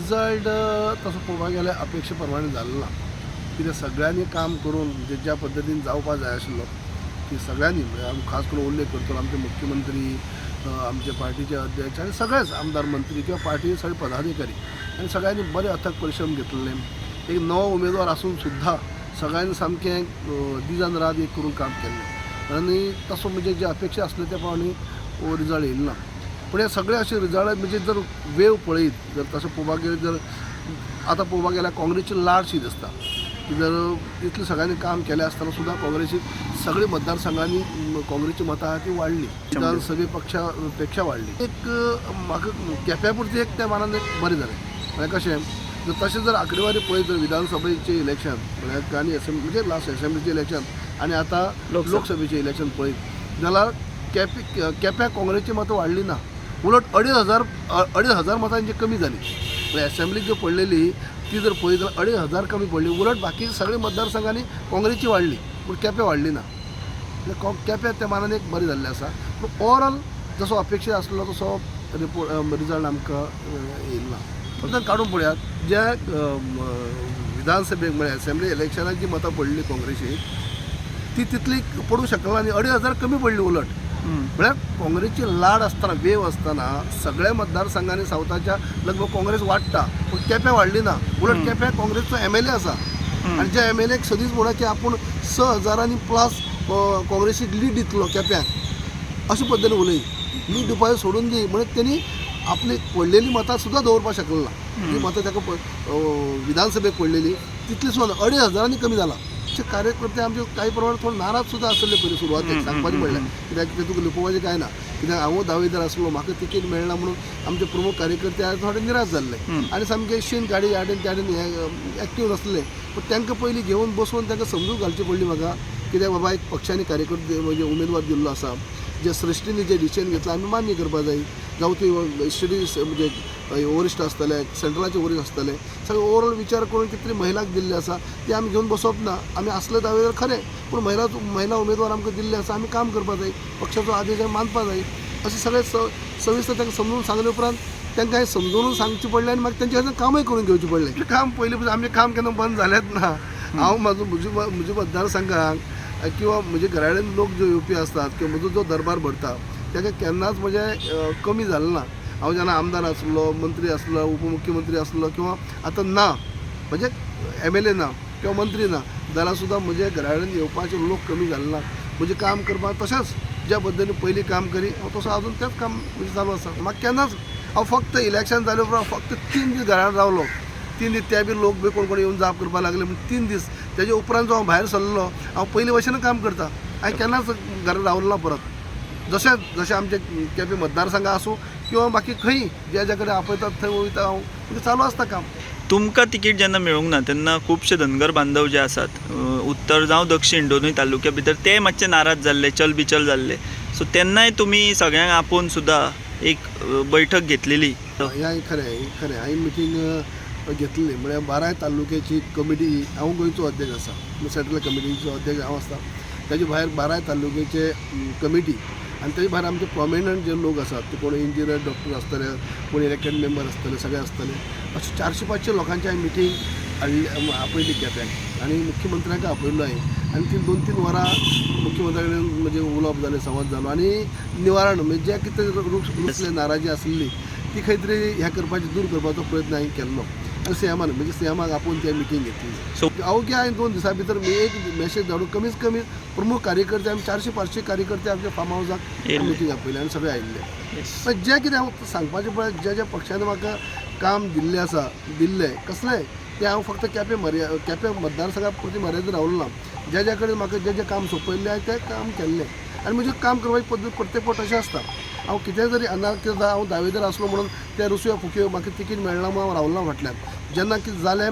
Result तसो पळोवपाक गेल्यार अपेक्षे प्रमाणे जालो ना. कित्याक सगळ्यांनी काम करून म्हणजे ज्या पद्दतीन जावपा जाय आशिल्लो की सगळ्यांनी, म्हणजे हांव खास करून उल्लेख करतलो आमचे मुख्यमंत्री, आमचे पार्टीचे अध्यक्ष आनी सगळेच आमदार, मंत्री किंवा पार्टीचे सगळे पदाधिकारी आनी सगळ्यांनी बरे अथक परिश्रम घेतलेले. एक नवो उमेदवार आसून सुद्दां सगळ्यांनी सामकें दिसान रात एक करून काम केल्लें आनी तसो म्हणजे जे अपेक्षा आसले त्या प्रमाणे हो रिजल्ट येयलो ना. पूण हे सगळे अशे रिजल्ट म्हणजे जर वेव पळयत जर तशें पळोवपाक गेले जर आतां पळोवपाक गेल्यार काँग्रेसची लाडशी दिसता की जर इतलें सगळ्यांनी काम केलें आसतना सुद्दां काँग्रेसीक सगळे मतदारसंघांनी काँग्रेसची मतां आहा ती वाडली, विधानसभे पक्षा पेक्षा वाडली. एक म्हाका केप्या पुरती एक त्या मानान एक बरें जालें. म्हळ्यार कशें जर तशें जर आंकडेवारी पळयत जर विधानसभेचें इलेक्शन म्हळ्यार आनी एसेंब्ली म्हणजे लास्ट एसेंब्लीचें इलेक्शन आनी आतां लोकसभा. लोकसभेचें इलेक्शन पळयत जाल्यार केपे केप्यां काँग्रेसची मतां वाडली ना, उलट 2500 मतां तांची कमी जाली. म्हळ्यार एसेंब्लीक जी पडलेली ती जर पळयत जाल्यार 2500 कमी पडली. उलट बाकी सगळे मतदारसंघांनी काँग्रेसची वाडली पूण केप्यां वाडली ना. म्हणजे केप्यां त्या मानान एक बरें जाल्लें आसा. पूण ओवरऑल जसो अपेक्षीत आसलो तसो रिपोर्ट रिजल्ट आमकां येयलो ना. फक्त काडून पळयात जे विधानसभेक म्हळ्यार एसेंब्ली इलेक्शनाक जी मतां पडली काँग्रेसीक ती तितली पडूंक शकना आनी 2500 कमी पडली उलट. म्हळ्यार काँग्रेसची लाड आसतना, वेव आसतना सगळ्या मतदारसंघांनी सावथाच्या लगभग काँग्रेस वाडटा पूण केप्यां वाडली ना. उलट केप्यां काँग्रेसचो एम एल ए आसा आनी ज्या एम एल एक सदींच म्हणा की आपूण 6 हजारांनी प्लस काँग्रेसीक लीड दितलो केप्यांक, अशे पद्दतीन उलय. लीड दिवपाचें सोडून दी, म्हणून तेणी आपली पडलेली मतां सुद्दां दवरपाक शकलो ना. ती मतां ताका विधानसभेक पडलेली तितली सुद्दां 2500 कमी जाला. अशे कार्यकर्ते आमचे काही प्रमाणात थोडे नाराज सुद्दां आसले पयलीं सुरवातेक, सांगपाचें म्हणल्यार. कित्याक ते तुका लिपोवपाचें कांय ना, कित्याक हांवूय दावेदार आसलो, म्हाका तिकेट मेळना म्हणून आमचे प्रमुख कार्यकर्ते आहा थोडे निराश जाल्ले आनी सामके शीन काडी ह्या त्या हे एक्टीव नासले. पूण तांकां पयलीं घेवन बसोवन तांकां समजून घालची पडली म्हाका, कित्याक बाबा एक पक्षांनी कार्यकर्ते म्हणजे उमेदवार दिल्लो आसा, जे श्रेश्ठींनी जे डिसिजन घेतला आमी मान्य करपा जाय. जावं ती स्टेटी म्हणजे वरिश्ठ आसतले, सेंट्रलाचे वरिश्ठ आसतले, सगळे ओवरऑल विचार करून कितें तरी महिलाक दिल्ले आसा ते आमी घेवन बसप ना. आमी आसले दावेदार खरें, पूण महिला महिला उमेदवार आमकां दिल्ले आसा, आमी काम करपा जाय, पक्षाचो आदेश आमी मानपा जाय, अशें सगळें सविस्तर तांकां समजून सांगले उपरांत तांकां हें समजून सांगचें पडलें आनी मागीर तेंचे कडल्यान कामूय करून घेवचें पडलें. काम पयलीं पासून आमचें काम केन्ना बंद जालेंच ना. हांव म्हाजो म्हजी म्हज्या मतदारसंघाक किंवा म्हज्या घरा कडेन लोक जो येवपी आसतात किंवा म्हजो जो दरबार भरता ताका केन्नाच म्हजें कमी जालें ना. हांव जेन्ना आमदार आसलो, मंत्री आसलो, उपमुख्यमंत्री आसलो किंवा आतां ना म्हणजे एम एल ए ना किंवा मंत्री ना जाल्यार सुद्दां म्हज्या घरा कडेन येवपाचे लोक कमी जाले ना. म्हजें काम करपाक तशेंच ज्या पद्दतीन पयलीं काम करी हांव तसो आजून तेंच काम म्हजें चालू आसा. म्हाका केन्नाच हांव फक्त इलेक्शन जाले उपरांत फक्त 3 दीस घरान रावलो. 3 दीस ते बी लोक बी कोण कोण येवन जाप करपाक लागले म्हण 3 दीस. तेजे उपरांत जो हांव भायर सरलो हांव पयलीं भशेन काम करता. हांवें केन्नाच घरा रावलो ना परत. जशें जशें आमचे केपें मतदारसंघ आसूं किंवा बाकी खंय ज्या ज्या कडेन आपयतात थंय वयता हांव, म्हणजे चालू आसता काम. तुमकां तिकीट जेन्ना मेळूंक ना तेन्ना खुबशे धनगर बांधव जे आसात, उत्तर जावं दक्षीण दोनूय तालुक्या भितर, ते मातशे नाराज जाल्ले, चलबिचल जाल्ले. सो तेन्नाय तुमी सगळ्यांक आपोवन सुद्दां एक बैठक घेतलेली. हें खरें, हें खरें. हांवें मिटींग घेतलेली म्हळ्यार बाराय तालुक्याची कमिटी. हांव गोंयचो अध्यक्ष आसा, सेंट्रल कमिटीचो अध्यक्ष हांव आसता. ताजे भायर बाराय तालुक्याचे कमिटी आनी ताजे भायर आमचे प्रोमिनंट जे लोक आसात ते कोण इंजिनियर, डॉक्टर आसतले, कोण इलेक्टेड मेंबर आसतले, सगळे आसतले. अशे 400-500 लोकांची हांवें मिटींग हाडली, आपयली केप्यांक आनी मुख्यमंत्र्यांक आपयल्लो हांवें आनी ती 2-3 वरां मुख्यमंत्र्या कडेन म्हणजे उलोवप जालें, संवाद जालो आनी निवारण म्हणजे जे कितें रुसले, नाराजी आसली ती खंय तरी हें करपाची, दूर करपाचो प्रयत्न हांवें केल्लो आनी सीएमान म्हणजे सीएमाक आपोवन ती मिटींग घेतली. अवघ्या हांवें 2 दिसां भितर एक मॅसेज धाडून कमीत कमी प्रमुख कार्यकर्ते आमी 400-500 कार्यकर्ते आमच्या फार्म हावजाक येयल्ले. मिटींग आपयली आनी सगळे आयिल्ले. पण जें कितें हांव सांगपाचें पळय, ज्या ज्या पक्षान म्हाका काम दिल्लें आसा, दिल्लें कसलेंय तें हांव फक्त केपें मतदारसंघा पुरती मर्यादीत रावलो ना. ज्या ज्या कडेन म्हाका जें जें काम सोंपयल्लें हांवें तें काम केल्लें आनी म्हजें काम करपाची पद्दत प्रत्येक फावट अशें आसता. हांव कितें जरी ना कितें हांव दावेदार आसलो म्हणून ते रुसव्या फुक्यो म्हाका तिकीट मेळना म्हणून हांव रावलो ना फाटल्यान. जेन्ना कितें जालें,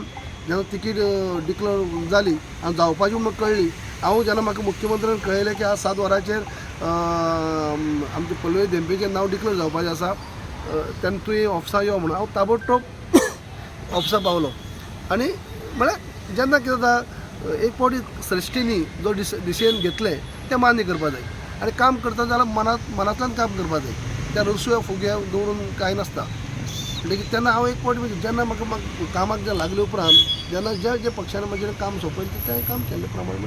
जेन्ना तिकीट डिक्लेर जाली आनी जावपाची म्हूण कळ्ळी, हांव जेन्ना म्हाका मुख्यमंत्र्यान कळयलें की आज 7 वरांचेर आमचें पल्लवी धेंपेचें नांव डिक्लेर जावपाचें आसा, तेन्ना तुवें ऑफिसा यो म्हणून, हांव ताबडतोब ऑफिसा पावलो. आनी म्हळ्यार जेन्ना कितें जाता, एक फावटी श्रेश्ठींनी जो डिसिजन घेतलें तें मान्य करपा जाय आनी काम करता जाल्यार मनांतल्यान काम करपा जाय. त्या रुसव्या फुग्या दवरून कांय नासता. म्हणटकीर तेन्ना हांव एक पावटी म्हणजे जेन्ना म्हाका कामाक जे लागले उपरांत जेन्ना ज्या ज्या पक्षान म्हजें काम सोंपयलें तें काम केल्ले प्रमाणे.